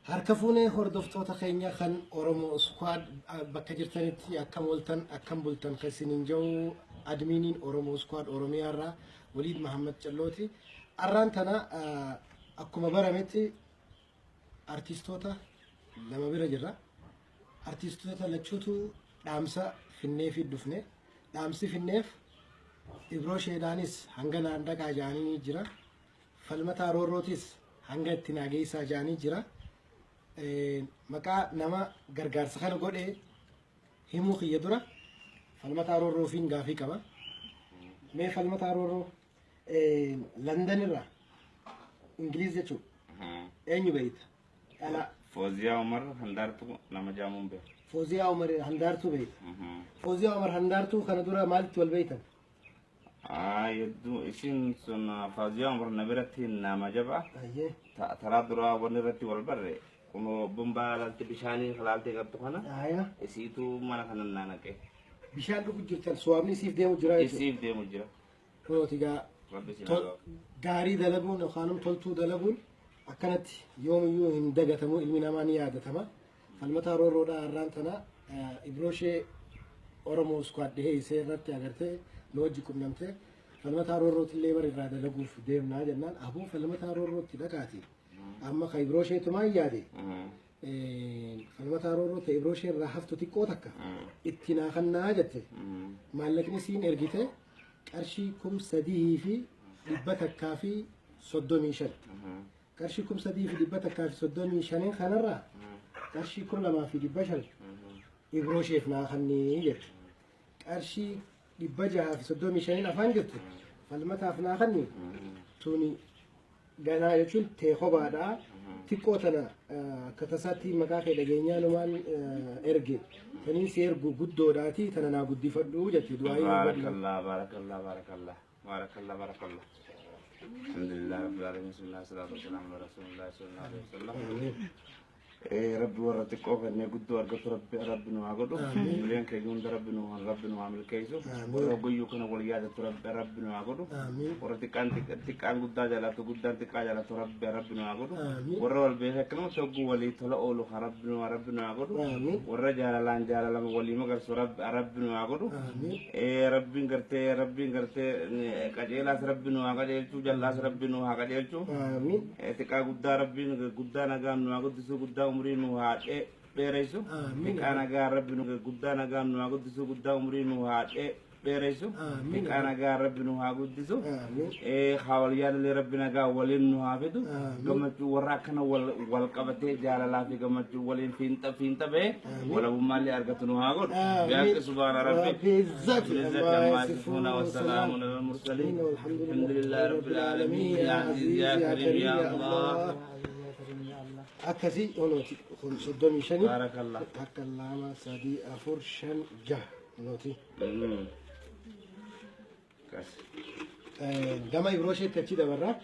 Harka fuunee hordoftoota keenya kan Oromoo Squad bakka jirtanitti akkam ooltan, akkam bultan kan isiniin jiru admiiniin Oromoo Squad Oromiyaa irraa Waliid Mahammad Callooti. Arraan tana akkuma barametti artistoota lama bira jirra. Artistoota lachuutu dhaamsa finneefi dhufne. Dhaamsi finneef Ibroo Sheedaanis hanga naan dhaqaa ja'anii jira. Falmataa Roorrootis hanga itti naa geessaa ja'anii jira. Maqaa nama gargaarsa kana godhe himuu kiyya dura Falmataa Roorroofiin gaafii qaba. Mee Falmataa Roorroo, London irraa, Ingiliz jechuudha. Eenyu beeyta? Dhala. Fooziyaa Umar Handaartuu nama jaamuun beeku. Fooziyaa Umar Handaartuu beeyta. Fooziyaa Umar Handaartuu kana dura maalitti wal beeytan? Hedduu isin sun Fooziyaa Umar na biratti nama jaba. Taraa duraa wanni irratti wal barre kunoo bombaa laalti bishaanii laaltee qabdu kana isiitu mana kana naa naqe. Bishaan dhugu jirtan suwaabni isiif deemu jira jechuudha. Isiif deemu jira. Kunooti gaa Rabbi isin haa gaarii dalaguun yookaan toltuu dalaguun akkanatti yoomiyyuu hin dagatamu, ilmi namaa ni yaadatama. Falmataa Roorroodhaa har'aan tana Ibrooshee Oromoo Squad dhiheessee irratti agartee nu wajji qunnamtee Falmataa Roorrootillee bara irraa dalaguuf deemnaa jennaan aboo Falmataa Roorrootti dhaqaati. Amma ka Ibrooshee tumaan yaade Falmataa Roorroo ta'e Ibrooshee irraa haftu xiqqoo takka itti naa kannaa jette. Maallaqni siin ergite qarshii 3135. Qarshii 3135n kanarraa qarshii 2500 Ibroosheef naa kannii jette. Qarshii 635n afaan jirtu Falmataaf naa kanni tuni ganaa jechuun tee kophaadhaa xiqqoo tana akka tasaatti maqaa kee dhageenyaa numaan erge taniin si ergu guddoodhaati tana naa guddifadhu jette du'aayii nu godhi. Baarakallah, baarakallah, baarakallah, baarakallah, baarakallah. Alhamdulillah rabbil alamin, bismillah, salatu wassalamu ala rasulillah sallallahu alaihi wasallam. Rabbi warra xiqqoo kennee guddoo argatu rabbi nu haa godhu. Bileen keenya hunda rabbi nu haa milkeessu. Warra guyyuu kana wal yaadatu rabbi nu haa godhu. Warra xiqqaan guddaa jaalatu, guddaan xiqqaa jaalatu rabbi nu haa godhu. Warra wal beekee akkanuma sogguu walii tola oolu kan rabbi nu haa godhu. Warra jaalalaan jaalalama walii magarsu rabbi nu haa godhu. Rabbiin gartee qajeelaas rabbi nu haa qajeelchu, jallaas rabbi nu haa qajeelchu. Xiqqaa guddaa rabbiin guddaa nagaan nu haa guddisu, guddaa umrii nu haa dheeressu. Xiqqaa nagaa rabbi nu guddaa nagaan nu haa guddisu, guddaa umrii nu haa dheeressu. Xiqqaa nagaa rabbi nu haa guddisu. Haa wal yaadalee rabbi nagaa waliin nu haa fidu. Gammachuu warra akkana wal qabatee jaalalaa fi gammachuu waliin fiinxa fiinxa ba'ee walabummaallee argatu nu haa godhu. Bihaqqi subhaana rabbi. رب العزة العزة عما يصفون وسلام على المرسلين الحمد لله رب العالمين. يا عزيز يا كريم يا الله. Akkasii kunooti kun 35. Baarakallah. Takka, lama, sadii, afur, shan, jaha kunooti. Kas. Gama Ibroosheetti achi dabarra.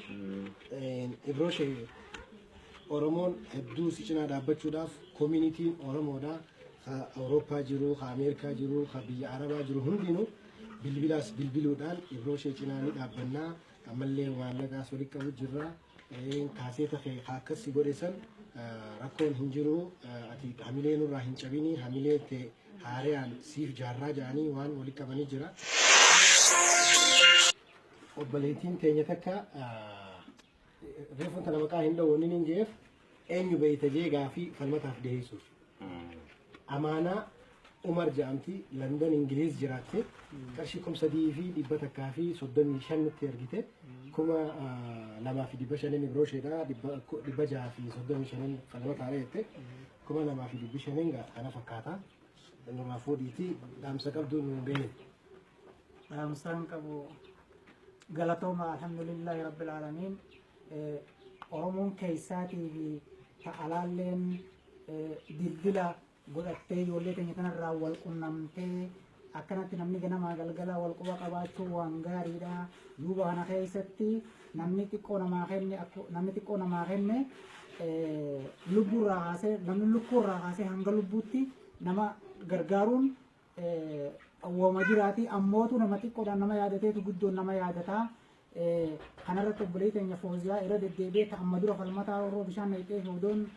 Ibroshee, Oromoon hedduu si cinaa dhaabbachuudhaaf communityn Oromoodha. Ka Awurooppaa jiru, ka Ameerikaa jiru, ka biyya Arabaa jiru hundinuu bilbilaas bilbiluudhaan Ibroshee cinaa ni dhaabbannaa. Ammallee maallaqaas walitti qabu jirra. Kaaseeta kee ka akkas si godhe san rakkoon hin jiru. Ati hamilee nurraa hin cabini, hamilee ta'e haariyaan siif jaarraa jedhanii waan walitti qabanii jira. Obboleettiin teenya takka reefuun tana maqaa hin dhowwanni hin jeef eenyu beeyta jee gaafii Falmataaf dhiyeessuuf. Amaanaa Umar jedhamti, London Ingiliz jiraatte, qarshii 3135 nutti ergite. 2500n Ibroosheedha, 635n Falmataadha jette. 2500n gaa kana fakkaata. Nurraa fuudhiitii dhaamsa qabdu nu gahe. Dhaamsaan qabu galatooma, alhamdulillahi rabbil aalamiin. Oromoon keessaatii fi ta'alaalleen dildila godhattee ijoollee keenya kanarraa wal qunnamtee akkanatti namni ganamaa galgala wal quba qabaachuu waan gaariidha. Duuba kana keessatti namni xiqqoo namaa kenne, namni xiqqoo namaa kenne lubbuurraa kaasee, namni lukkuurraa kaasee hanga lubbuutti nama gargaaruun wama jiraati. Ammootu nama xiqqoodhaan nama yaadateetu guddoon nama yaadataa. Kanarratti obboleettii teenya Fooziyaa irra deddeebi'ee ta amma dura Falmataa Roorroo bishaan naqxee fi odoon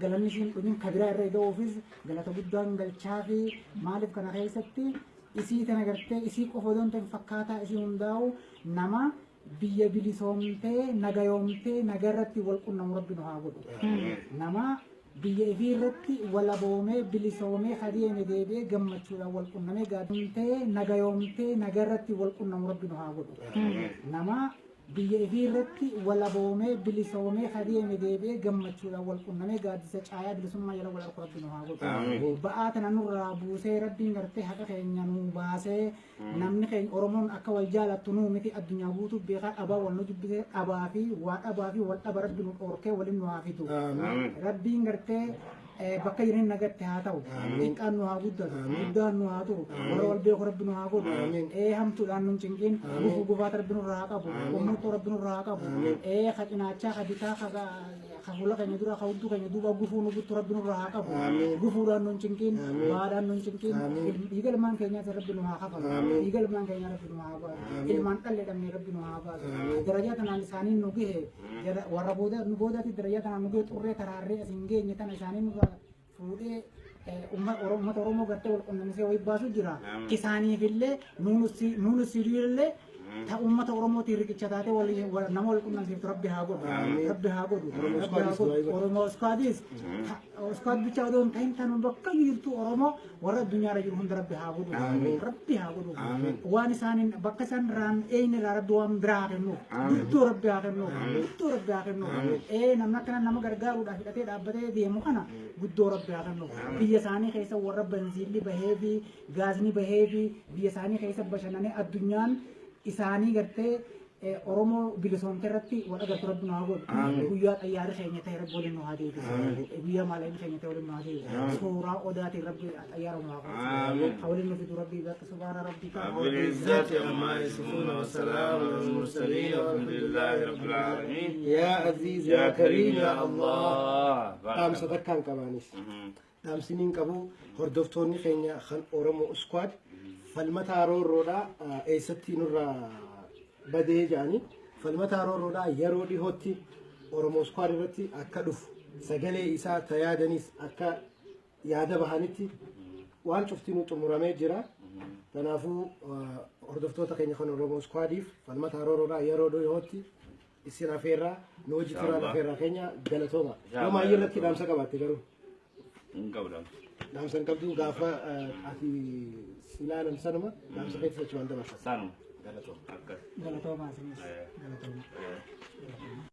Galanni isiin dhumin kabiraa irra ga'uufis galata guddaan galchaa fi maaliif kana keessatti isii tana gartee isii qofa odoo hin ta'in fakkaataa isii hundaa'u nama biyya bilisoomtee nagayoomtee nagarratti wal qunnamu Rabbi nu haa godhu. Nama biyya ifii irratti walaboomee bilisoomee adeeme deebi'ee gammachuudhaan wal qunnamee gaadhumtee nagayoomtee nagarratti wal qunnamu Rabbi nu haa godhu. Nama biyya ifii irratti walaboomee bilisoomee adeeme deebi'ee gammachuudhaan wal qunnamee gaaddisa caayaa bilisummaa jala wal arku Rabbi nu haa godhu. Ba'aa tana nurraa buusee Rabbiin gartee haqa keenya nu baasee namni keenya Oromoon akka wal jaalattu nuu miti addunyaa guutuu beekaa dhabaa wal nu jibbisee dhabaa fi waa dhabaa fi wal dhaba Rabbi nu dhoorkee waliin nu haa fidu. Rabbiin gartee bakka jiran nagatti haa ta'u. Xiqqaan nu haa guddatu. Guddaan nu haa turu. Warra wal beeku Rabbi nu haa godhu. Hamtuudhaan nu hin cinqin. Gufuu gufaata Rabbi nurraa haa qabu. Ummurtoo Rabbi nurraa haa qabu. Ka cinaachaa, ka bitaa, ka fuula keenya dura, ka hudduu keenya duuba gufuu nu guttu Rabbi nurraa haa qabu. Gufuudhaan nu hin cinqin. Baadhaan nu hin cinqin. Dhiiga ilmaan keenyaas Rabbi nu haa kafalu. Dhiiga ilmaan keenyaa Rabbi nu haa baasu. Ilmaan dhalle dhabnee Rabbi nu haa baasu. Darajaa tanaan isaanii nu gahe warra booda nu boodaatti darajaa tanaan nu gahe xurree taraarree as hin geenye tana isaanii nurraa fuudhee uummata Oromoo gartee wal qunnamsee wayii baasu jira. Isaaniifillee nuunus illee ta uummata Oromootiin riqicha taatee nama wal qunnamsiiftu Rabbi haa godhu. Rabbi haa godhu. Rabbi haa godhu. Oromoo Squadis Squad bicha odoo hin ta'in tanuma bakka jirtu Oromoo warra addunyaarra jiru hunda Rabbi haa godhu. Rabbi haa godhu. Waan isaaniin bakka isaan irraan eenyu irraa Rabbi waan biraa haa kennuuf. Guddoo Rabbi haa kennuuf. Guddoo Rabbi haa kennuuf. Namni akkana nama gargaaruudhaaf hidhatee dhaabbatee deemu kana guddoo Rabbi haa kennuuf. Biyya isaanii keessa warra banziilli bahee fi gaasni bahee fi biyya isaanii keessa bashannanee addunyaan isaanii gartee Oromoo bilisoomte irratti wal agartu Rabbi nu haa godhu. Guyyaa xayyaarri keenya ta'e Rabbi waliin nu haa deebisu. Guyyaa maalaqni keenya ta'e waliin nu haa deebisu. Suuraa odaatiin Rabbi xayyaara nu haa godhu. Haa waliin nu fidu Rabbi bakka subhaana rabbika. رب العزة عما يصفون وسلام على المرسلين والحمد لله رب العالمين. يا عزيز يا يا كريم كريم يا يا الله. الله. Dhaamsa takkaan qabaanis. Dhaamsiniin qabu hordoftoonni keenya kan Oromoo Squad Falmataa Roorroodhaa eessatti nurraa badee jedhanii Falmataa Roorroodhaa yeroo dhihootti Oromoo Squad irratti akka dhufu sagalee isaa tayaadanis akka yaada bahanitti waan cuftinuu xumuramee jira. Kanaafuu hordoftoota keenya kan Oromoo Squadiif Falmataa Roorroodhaa yeroo dhihootti isin afeerraa nu hojii turaan afeerraa keenya galatooma. Yoo maayyee irratti dhaamsa qabaatte garuu. Hin qabu. Dhaamsa hin qabdu gaafa ati silaalan sanuma dhaamsa keessa achumaan dabarsa. Sanuma. Galatooma. Akkas. Galatoomaa isinis. Galatoomaa.